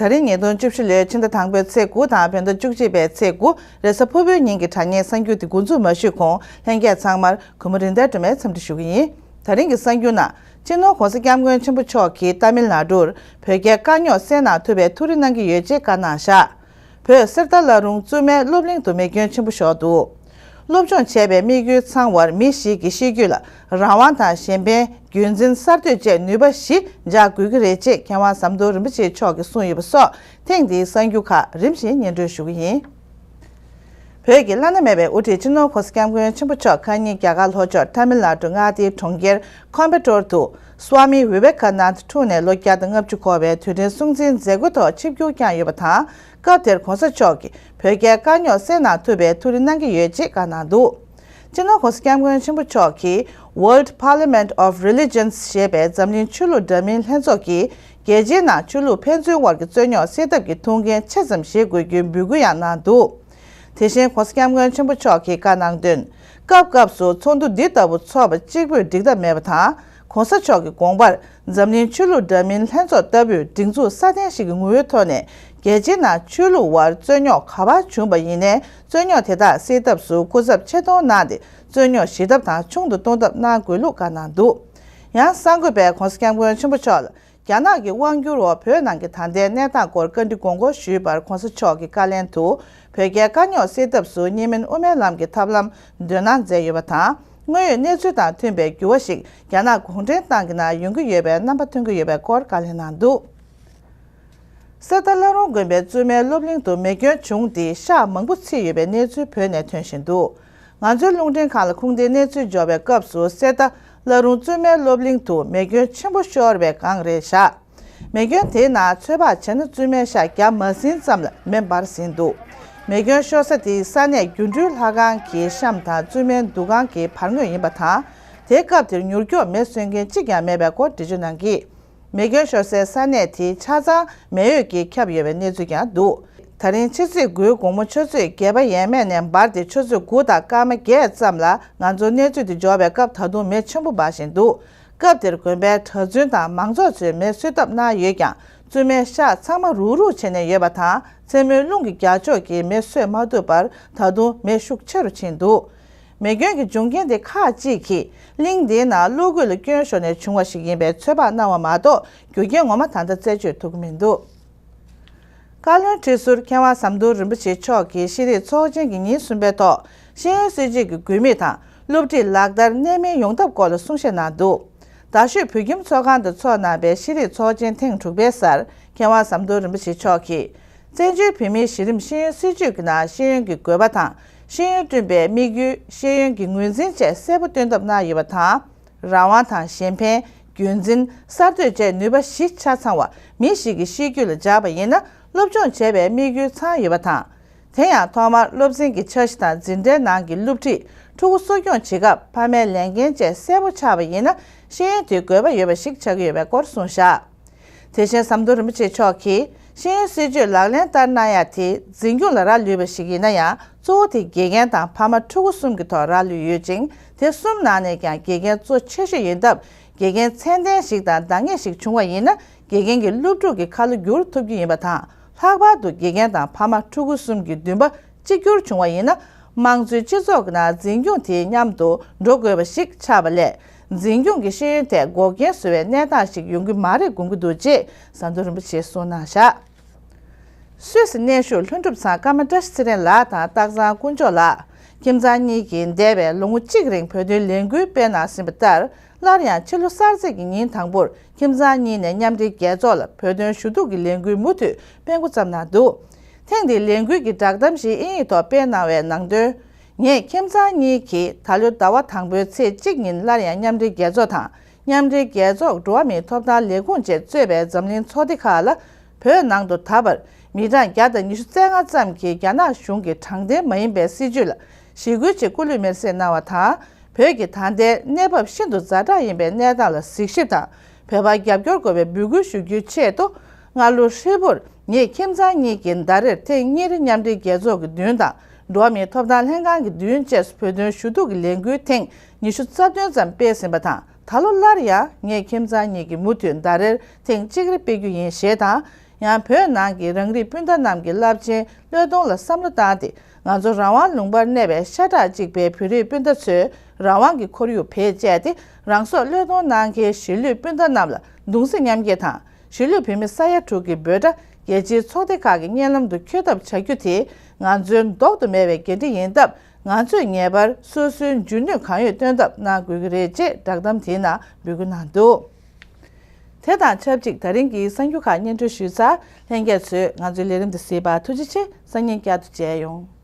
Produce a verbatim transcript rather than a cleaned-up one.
ད་རིང་ཉིས་སྟོང་བཅུ་བཞི་ལོའི་ཕྱི་ཟླ་དང་པོའི་ཚེས་དགུ་དང་བོད་ཟླ་བཅུ་གཅིག་པའི་ཚེས་དགུ་རེས་གཟའ་ཕུར་བུའི་ཉིན་གྱི་དྲ་བརྙན་གསར་འགྱུར་དེ་འགོ་འཛུགས་མ་ཞུས་གོང་ལྷན་རྒྱས་ཚང་མར་གུས་མོ་རིན་ལྡན་སྒྲོལ་མས་འཚམས་འདྲི་ཞུ་གི་ཡིན། ད་རིང་གི་གསར་འགྱུར་ནང་སྤྱི་ནོར་༸གོང་ས་༸སྐྱབས་མགོན་ཆེན་པོ་མཆོག་གིས་ཏཱ་མིལ་ནཱ་ཌུར་བོད་རྒྱའི་དཀའ་རྙོག་སེལ་གནང་ཐུབ་པའི་ཐུགས་རེ་གནང་གི་ཡོད་ཅེས་བཀའ་གནང་བཞག་བོད་གསེར་རྟ་བླ་རུང་བཙུན་མའི་སློབ་གླིང་དུ་མེ་སྐྱོན་ཆེན་པོ་ཤོར་འདུག་སློབ་སྦྱོང་བྱས་པའི་དམིགས་ཡུལ་ཚང་བར་མི་ཞིག་གི་གཤིས་རྒྱུད་ལ་རང་དབང་དང་གཞན་ཕན། རྒྱུན་འཛིན། གསར་གཏོད་བཅས་ནུས་པ་བཞི་འཇགས་དགོས་ཀྱི་རེད་ཅེས་མཁས་དབང་ཟམ་གདོང་རིན་པོ་ཆེ་མཆོག་གིས་གསུངས་ཡོད་པ་སོགས་ཐེངས་འདིའི་གསར་འགྱུར་ཁག་རིམ་བཞིན་སྙན་སྒྲོན་ཞུ་གི་ཡིན། བོད་ཀྱི་བླ་ན་མེད་པའི་དབུ་ཁྲིད་སྤྱི་ནོར་༸གོང་ས་༸སྐྱབས་མགོན་ཆེན་པོ་མཆོག་ཁ་ཉིན་རྒྱ་གར་ལྷོ་ཕྱོགས་ཏཱ་མིལ་ནཱ་ཌུ་མངའ་སྡེའི་གྲོང་ཁྱེར་ཁོམ་པ་ཊོར་དུ་སྭ་མི་ཝི་ཝེ་ཀ་ནན་འཁྲུངས་ནས་ལོ་བརྒྱ་དང་ལྔ་བཅུ་འཁོར་བའི་དུས་དྲན་སྲུང་བརྩིའི་མཛད་སྒོའི་ཐོག་ཆིབས་བསྒྱུར་བསྐྱངས་ཡོད་པ་དང་། སྐབས་དེར་༸གོང་ས་མཆོག་གིས་བོད་རྒྱའི་དཀའ་རྙོག་སེལ་གནང་ཐུབ་པའི་ཐུགས་རེ་གནང་གི་ཡོད་ཅེས་བཀའ་གནང་འདུག་སྤྱི་ནོར་༸གོང་ས་༸སྐྱབས་མགོན་ཆེན་པོ་མཆོག་གིས་World Parliament of Religions ཞེས་པའི་འཛམ་གླིང་ཆོས་ལུགས་འདྲ་མིན་ལྷན་ཚོགས་ཀྱིས་རྒྱལ་སྤྱིའི་ནང་ཆོས་ལུགས་ཕན་ཚུན་དབར་གྱི་རྩོད་རྙོག་སེལ་ཐབས་ཀྱི་ཐུགས་འགན་ཆེ་ཙམ་བཞེས་དགོས་རྒྱུའི་འབོད་སྐུལ་ཡང་གནང་འདུག་དེ་བཞིན་༸གོང་ས་༸སྐྱབས་མགོན་ཆེན་པོ་མཆོག་གིས་བཀའ་གནང་དོན། སྐབས་སྐབས་སུ་ཚོགས་འདུ་འདི་ལྟ་བུ་ཚོགས་པ་གཅིག་པུས་འགྲིག་ཐབས་མེད་པ་དང་། ༸གོང་ས་མཆོག་གི་དགོངས་པར་འཛམ་གླིང་ཆོས་ལུགས་འདྲ་མིན་ལྷན་ཚོགས་ལྟ་བུའི་སྒྲིག་འཛུགས་སྲ་བརྟན་ཞིག་གི་ངོ་བོའི་ཐོག་ནས་རྒྱལ་སྤྱིའི་ནང་ཆོས་ལུགས་དབར་རྩོད་རྙོག་ག་པར་བྱུང་བ་ཡིན་ནའི་རྩོད་རྙོག་དེ་དག་སེལ་ཐབས་སུ་སྐུ་ཚབ་ཆེད་གཏོང་གནང་སྟེ་རྩོད་རྙོག་ཞི་ཐབས་དང་ཆུང་དུ་གཏོང་ཐབས་གནང་དགོས་ལུགས་བཀའ་གནང་འདུག་ཡང་གསར་འགོད་པས་༸གོང་ས་༸སྐྱབས་མགོན་ཆེན་པོ་མཆོག་ལ། རྒྱ་ནག་གི་དབང་སྒྱུར་འོག་བོད་ནང་གི་ད་ལྟའི་གནས་སྟངས་སྐོར་བཀའ་འདྲི་དགོངས་སྐོར་ཞུས་པར་༸གོང་ས་མཆོག་གི་བཀའ་ལན་དུ། བོད་རྒྱའི་དཀའ་རྙོག་སེལ་ཐབས་སུ་གཉིས་སྨན་དབུ་མའི་ལམ་གྱི་ཐབས་ལམ་འདོན་གནང་མཛད་ཡོད་པ་དང་། དངོས་ཡོད་གནས་ཚུལ་དང་མཐུན་པའི་འགྱུར་བ་ཞིག་རྒྱ་ནག་གུང་ཁྲན་ཏང་གི་ནང་ཡོང་གི་ཡོད་པའི་རྣམ་པ་སྟོན་གྱི་ཡོད་པའི་སྐོར་བཀའ་ལན་གནང་འདུག་གསེར་རྟ་བླ་རུང་དགོན་པའི་བཙུན་མའི་སློབ་གླིང་དུ་མེ་སྐྱོན་བྱུང་སྟེ་ཤག་མང་པོ་ཚིག་ཡོད་པའི་གནས་ཚུལ་བོད་ནས་ཐོན་བཞིན་འདུག་ང་ཚོའི་རླུང་འཕྲིན་ཁང་ལ་ཁུངས་ལྡན་གནས་ཚུལ་འབྱོར་བའི་སྐབས་སུ་གསེར་རྟ་བླ་རུང་བཙུན་མའི་སློབ་གླིང་དུ་མེ་སྐྱོན་ཆེན་པོ་ཤོར་བའི་སྒང་རེད་བཞག་མེ་སྐྱོན་དེའི་ནང་ཚོད་དཔག་བྱས་ན་བཙུན་མའི་ཤག་བརྒྱ་མ་ཟིན་ཙམ་ལ་མེ་འབར་ཟིན་འདུག་མེ་སྐྱོན་ཤོར་ས་དེ་ས་གནས་སྒྱུ་འཕྲུལ་ལྷ་ཁང་གི་གཤམ་དང་བཙུན་མའི་འདུ་ཁང་གི་བར་ངོས་ཡིན་པ་དང་། དེ་སྐབས་དེར་མྱུར་མགྱོགས་མེ་གསོད་མཁན་གཅིག་ཀྱང་མེད་པའི་སྐོར་འགྲེལ་བརྗོད་གནང་གིས། མེ་སྐྱོན་ཤོར་སའི་ས་གནས་དེ་ཆ་ཚང་མེ་འོད་ཀྱིས་ཁྱབ་ཡོད་པའི་གནས་ཚུལ་ཀྱང་འདུག་ད་རིང་ཕྱི་ཚེས་དགུའི་དགོང་མོ་ཆུ་ཚོད་བརྒྱད་པ་ཡས་མས་ནས་འབར་ཏེ་ཆུ་ཚོད་དགུ་དང་སྐར་མ་བརྒྱད་ཙམ་ལ་ང་ཚོར་གནས་ཚུལ་དེ་འབྱོར་བའི་སྐབས་ད་དུང་མེ་ཆེན་པོ་འབར་བཞིན་འདུག་སྐབས་དེར་དགོན་པའི་གྲྭ་བཙུན་དང་མང་ཚོགས་ཚོས་མེ་གསོད་ཐབས་གནང་ཡོད་ཀྱང་བཙུན་མའི་ཤག་ཚང་མ་རུག་རུག་བྱས་ནས་ཡོད་པ་དང་མཚན་མོའི་རླུང་གི་རྒྱག་ཕྱོགས་ཀྱིས་མེ་གསོད་མ་ཐུབ་པར་ད་དུང་མེ་ཤུགས་ཆེ་རུ་ཕྱིན་འདུག་མེ་སྐྱོན་གྱི་འབྱུང་རྐྱེན་དེ་ཁག་ཅིག་གིས་གླིང་འདིའི་ནང་གློག་སྐུད་ལ་སྐྱོན་ཤོར་ནས་བྱུང་བ་ཞིག་ཡིན་པའི་ཚོད་དཔག་གནང་བ་མ་གཏོགས་རྒྱུ་རྐྱེན་ངོ་མ་ད་ལྟ་རྩད་གཅོད་ཐུབ་ཀྱི་མི་འདུག་བཀའ་བློན་ཁྲི་ཟུར་མཁས་དབང་ཟམ་གདོང་རིན་པོ་ཆེ་མཆོག་གིས་ཤེས་རིག་ཚོགས་ཆེན་གྱི་ཉིན་གསུམ་པའི་ཐོག་ཤེས་ཡོན་སྲིད་བྱུས་ཀྱི་དགོས་དམིགས་དང་སློབ་ཁྲིད་ལག་བསྟར་གནད་སྨིན་ཡོང་ཐབས་སྐོར་ལ་གསུང་བཤད་གནང་འདུག་རྡ་ཤོད་བོད་ཁྱིམ་ཚོགས་ཁང་དུ་ཚོགས་གནང་པའི་ཤེས་རིག་ཚོགས་ཆེན་ཐེངས་དྲུག་པའི་སར་མཁས་དབང་ཟམ་གདོང་རིན་པོ་ཆེ་མཆོག་གིས། བཙན་བྱོལ་བོད་མིའི་གཞི་རིམ་ཤེས་ཡོན་སྲིད་བྱུས་ཀྱི་ནང་ཤེས་ཡོན་གྱི་དགོས་པ་དང་། ཤེས་ཡོན་བསྐྲུན་པའི་དམིགས་ཡུལ། ཤེས་ཡོན་གྱི་ངོས་འཛིན་བཅས་གསལ་པོ་སྟོན་ཐབས་གནང་ཡོད་པ་དང་། རང་དབང་དང་གཞན་ཕན། རྒྱུན་འཛིན། གསར་གཏོད་བཅས་ནུས་པ་བཞི་ཆ་ཚང་བ་མི་ཞིག་གི་གཤིས་རྒྱུད་ལ་འཇགས་པ་ཡིན་ན་སློབ་སྦྱོང་བྱས་པའི་དམིགས་ཡུལ་ཚང་ཡོད་པ་དང་། དེ་ཡང་ཐོག་མར་སློབ་ཚན་གྱི་འཆར་གཞི་དང་འཛིན་གྲྭའི་ནང་གི་སློབ་ཁྲིད། ཕྲུ་གུ་གསོ་སྐྱོང་བྱེད་སྐབས་ཕ་མའི་ལས་འགན་བཅས་གསལ་པོ་ཆགས་པ་ཡིན་ན་ཤེས་ཡོན་དེ་དགོས་པ་ཡོད་པ་ཞིག་ཆགས་ཀྱི་ཡོད་པའི་སྐོར་གསུངས་བཞག་དེ་བཞིན་ཟམ་གདོང་རིན་པོ་ཆེ་མཆོག་གིས་ཤེས་ཡོན་སྲིད་བྱུས་ལག་ལེན་བསྟར་གནང་ཡ་དེ་འཛིན་སྐྱོང་ལ་རག་ལུས་པ་ཞིག་ཡིན་ན་ཡང་གཙོ་བོ་དེ་དགེ་རྒན་དང་ཕ་མ་ཕྲུ་གུ་གསུམ་གྱི་ཐོག་རག་ལུས་ཡོད་ཅིང་དེ་གསུམ་ནང་ནས་ཀྱང་དགེ་རྒན་གཙོ་ཆེ་ཤོས་ཡིན་སྟབས་དགེ་རྒན་ཚད་ལྡན་ཞིག་དང་འདང་ངེས་ཤིག་བྱུང་བ་ཡིན་ན་དགེ་རྒན་གྱི་སློབ་ཕྲུག་གི་ཁ་ལོ་བསྒྱུར་ཐུབ་རྒྱུ་ཡིན་པ་དང་། ལྷག་པར་དུ་དགེ་རྒན་དང་ཕ་མ་ཕྲུ་གུ་གསུམ་གྱི་འདུན་པ་གཅིག་གྱུར་བྱུང་བ་ཡིན་ན། དམངས་གཙོའི་སྤྱི་ཚོགས་ཀྱི་ནང་འཛིན་སྐྱོང་དེ་མཉམ་དུ་འགྲོ་དགོས་པ་ཞིག་ཆགས་པ་ལས། འཛིན་སྐྱོང་གི་ཤེས་ཡོན་ཐད་འགོག་རྐྱེན་བཟོ་བའི་གནས་སྟངས་ཤིག་ཡོང་གི་མ་རེད་དགོངས་ཀྱི་འདུག་ཅེས་ཟམ་གདོང་རིན་པོ་ཆེས་གསུངས་གནང་བཞག་སུད་སི་གནས་བཞུགས་ལྷུན་གྲུབ་ཚང་ཀརྨ་བཀྲ་ཤིས་ཚེ་རིང་ལགས་དང་སྟག་ཚང་དཀོན་མཆོག་ལགས། ཁྱིམ་ཚང་གཉིས་ཀྱིས་འདས་པའི་ལོ་ངོ་གཅིག་རིང་བོད་དོན་ལས་འགུལ་སྤེལ་གནང་ཟིན་པ་ལྟར། སླར་ཡང་ཕྱི་ལོ་གསར་ཚེས་ཀྱི་ཉིན་དང་པོར་ཁྱིམ་ཚང་གཉིས་ནས་མཉམ་འབྲེལ་རྒྱལ་ཚོགས་ལ་བོད་དོན་ཞུ་གཏུག་གི་ལས་འགུལ་མུ་མཐུད་སྤེལ་འགོ་བརྩམས་གནང་འདུག་ཐེངས་འདིའི་ལས་འགུལ་གྱི་བསྒྲགས་གཏམ་ཞིག་དབྱིན་ཡིག་ཐོག་སྤེལ་གནང་བའི་ནང་དོན། ངེད་ཁྱིམ་ཚང་གཉིས་ཀྱིས་ད་ལོའི་ཟླ་བ་དང་པོའི་ཚེས་གཅིག་ཉིན་སླར་ཡང་མཉམ་འབྲེལ་རྒྱལ་ཚོགས་དང་། མཉམ་འབྲེལ་རྒྱལ་ཚོགས་འགྲོ་བ་མིའི་ཐོབ་ཐང་ལས་ཁུངས་བཅས་གཙོས་པའི་འཛམ་གླིང་ཚོགས་སྡེ་ཁག་ལ། བོད་ནང་དུ་ད་བར་མི་གྲངས་བརྒྱ་དང་ཉི་ཤུ་རྩ་ལྔ་ཙམ་གྱིས་རྒྱ་ནག་གཞུང་གི་དྲང་བདེན་མ་ཡིན་པའི་སྲིད་བྱུས་ལ་ཞི་རྒོལ་ཆེད་སྐུ་ལུས་མེར་སྲེག་གནང་བ་དང་། བོད་ཀྱི་ད་ལྟའི་གནས་བབ་ཤིན་ཏུ་ཛ་དྲག་ཡིན་པའི་གནས་སྟངས་ལ་གཟིགས་ཞིབ་དང་། བོད་པར་རྒྱབ་སྐྱོར་དགོས་པའི་འབོད་སྐུལ་ཞུ་རྒྱུའི་ཆེད་དུ། སྔ་ལོ་ཧྲིལ་པོར་ངེད་ཁྱིམ་ཚང་གཉིས་ཀྱིས་ཟླ་རེར་ཐེངས་གཉིས་རེ་མཉམ་འབྲེལ་རྒྱལ་ཚོགས་ཀྱི་མདུན་དང་། འགྲོ་བ་མིའི་ཐོབ་ཐང་ལྷན་ཁང་གི་མདུན་བཅས་སུ་བོད་དོན་ཞུ་གཏུག་གི་ལས་འགུལ་ཐེངས་ཉི་ཤུ་རྩ་བདུན་ཙམ་སྤེལ་ཟིན་པ་དང་། ད་ལོ་སླར་ཡང་ངེད་ཁྱིམ་ཚང་གཉིས་ཀྱིས་མུ་མཐུད་ཟླ་རེར་ཐེངས་གཅིག་རེ་སྤེལ་རྒྱུ་ཡིན་ཞེས་དང་། ཡང་བོད་ནང་གི་རང་རིགས་སྤུན་ཟླ་རྣམས་ཀྱི་རླབས་ཆེན་བློས་གཏོང་ལ་བསམ་བློ་བཏང་སྟེ། ང་ཚོ་རང་དབང་ལུང་པར་གནས་པའི་ཤ་ཁྲག་གཅིག་པའི་བོད་རིགས་སྤུན་ཟླ་ཚོས་རང་དབང་གི་ཁོར་ཡུག་བེད་སྤྱད་དེ། རང་སྲོག་བློས་གཏོང་གནང་མཁན་གཞིས་ལུས་སྤུན་ཟླ་རྣམས་ལ་གདུང་སེམས་མཉམ་སྐྱེད་དང་། གཞིས་ལུས་བོད་མི་ས་ཡ་དྲུག་གི་འབོད་སྒྲ་རྒྱལ་སྤྱིའི་ཚོགས་སྡེ་ཁག་གི་སྙན་ལམ་དུ་འཁྱོལ་ཐབས་བྱ་རྒྱུ་དེ། ང་ཚོའི་ལྡོག་ཏུ་མེད་པའི་འགན་འཁྲི་ཡིན་སྟབས། ང་ཚོས་ངེས་པར་སོ་སོའི་འཇོན་ནུས་གང་ཡོད་སྟོན་ཐབས་གནང་དགོས་ཀྱི་རེད། ཅེས་བསྒྲགས་གཏམ་དེའི་ནང་འབོད་སྐུལ་གནང་འདུག་དེ་དང་ཆབས་ཅིག་ད་རིང་གི་གསར་འགྱུར་ཁག་སྙན་སྒྲོན་ཞུས་ཚར། ལྷན་རྒྱས་ཚོས་ང་ཚོའི་ལས་རིམ་འདི་གཟིགས་པར་ཐུགས་རྗེ་ཆེ། སང་ཉིན་བསྐྱར་དུ་མཇལ་ཡོང་།